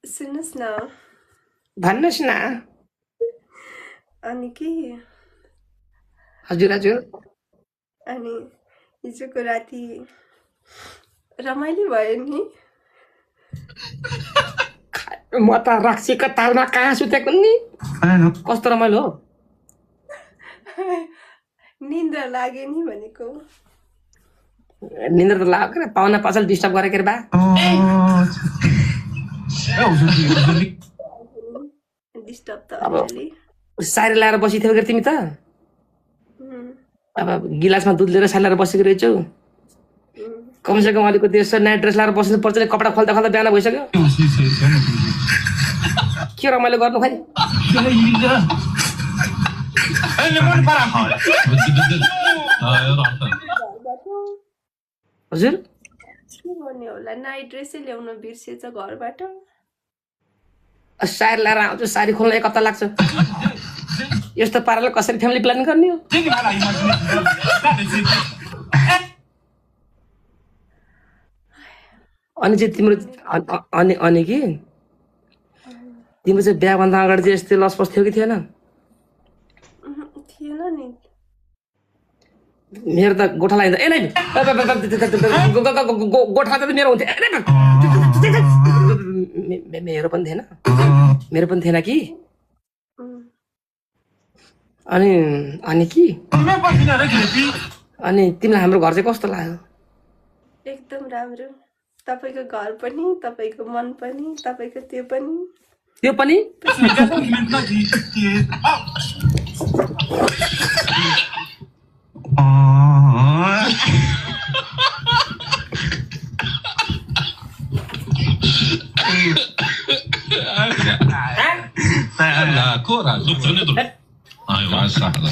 सुन्नुहोस् न भन्नुहोस् न अनि के हजुर हजुर अनि हिजोको राति रमाइलो भयो नि म त रक्सीको तालमा कहाँ सुतेको नि कस्तो रमाइलो हो निन्द्रा लाग्यो नि भनेको निन्द्रा त लाग्यो के पाहुना पसल डिस्टर्ब गरेको रे बा डिस्टर्ब त अब अलिअलि सारी लाएर बसिथ्यौ के तिमी त अब गिलासमा दुध लिएर सारी लाएर बसेको रहेछौ कमसेकम अलिकति यसो नाइट ड्रेस लाएर बस्नु पर्छ नि कपडा खोल्दा खोल्दा बिहान भइसक्यो के रमाइलो गर्नु खै हजुर के गर्ने होला नाइट ड्रेसै ल्याउन बिर्सेछ घरबाट सारी लाएर आउँछु सारी खोल्न 1 हप्ता लाग्छ यस्तो पाराले कसरी फ्यामिली प्लानिङ गर्ने हो अनि चाहिँ तिम्रो अनि कि तिम्रो चाहिँ बिहाभन्दा अगाडि चाहिँ यस्तै लसपस थियो कि थिएन थिएन नि मेरो त गोठा लाग्दा ए नै गोठा त मेरो हुन्थ्यो मेरो पनि थिएन कि अनि कि अनि तिमीलाई हाम्रो घर चाहिँ कस्तो लाग्यो एकदम राम्रो तपाईको घर पनि तपाईको मन पनि तपाईको त्यो पनि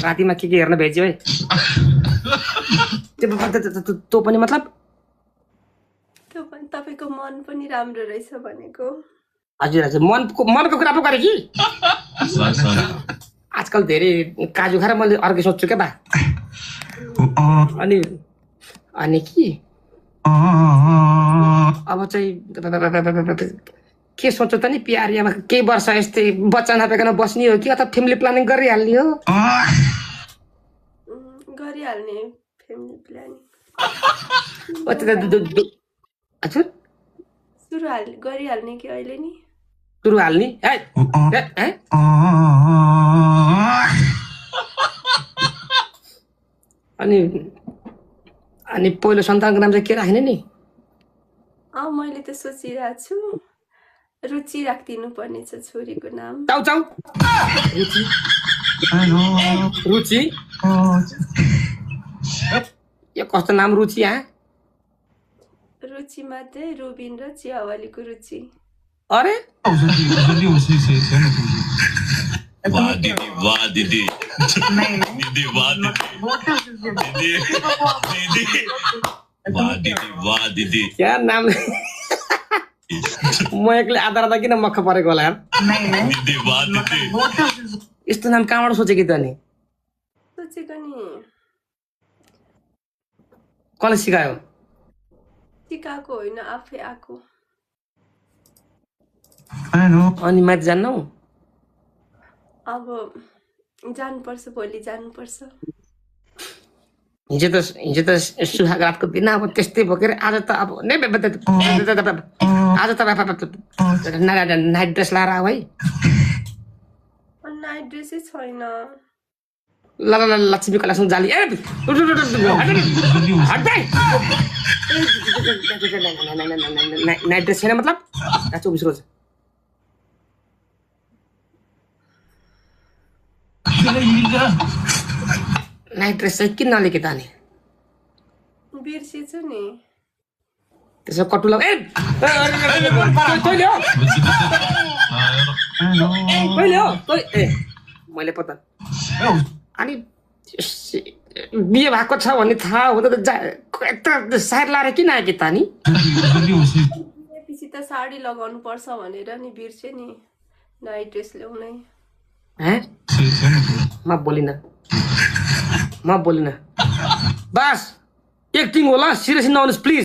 रातिमा के हेर्न भेज्यो है त्यो पनि मतलब त्यो पनि तपाईको मन पनि राम्रो रहेछ भनेको हजुर हजुर मनको कुरा पो गरे कि आजकल धेरै काजु खाएर मैले अर्कै सोच्छु क्या बा अनि कि अब चाहिँ के सोच्छ त नि प्यारियामा केही वर्ष यस्तै बच्चा नपाइकन बस्ने हो कि अथवा फ्यामिली प्लानिङ गरिहाल्ने हो गरिहाल्ने फ्यामिली प्लानिङ हजुर गरिहाल्ने कि अहिले नि सुरु हाल्ने अनि पहिलो सन्तानको नाम चाहिँ के राख्ने नि मैले त सोचिरहेको छु रुचि राखिदिनु पर्ने छ छोरीको नाम चाउ चाउ रुचि यो कस्तो नाम रुचि रुचिमा चाहिँ रुबिन र चियावालीको रुचि अरे वाह दीदी दीदी वाह दीदी क्या नाम म एक्लै आधा किन मक्ख परेको होला यार यस्तो नाम कहाँबाट सोचेको त नि सोचेको नि कसले सिकायो सिकाएको होइन आफै आएको अनि माथि जान्नौ अब जानुपर्छ भोलि जानुपर्छ हिजो त सुहाग रातको दिन अब त्यस्तै बोकेर आज त अब आज त नाइट ड्रेस लाएर आऊ है नाइट ड्रेसै छैन ल लक्ष्मी कलासँग जाली नाइट ड्रेस छैन मतलब 24 रोज नाइट ड्रेस चाहिँ किन नलेके त नि बिर्सेछु नि त्यसो कटुला मैले पत्ता अनि बिहे भएको छ भन्ने थाहा हुँदा त सायद लाएर किन आयो कि त नि पछि त साडी लगाउनु पर्छ भनेर नि बिर्से नि नाइट ड्रेस ल्याउनै म बोलिन बस एक्टिङ होला सिरियस नआउनुहोस् प्लिज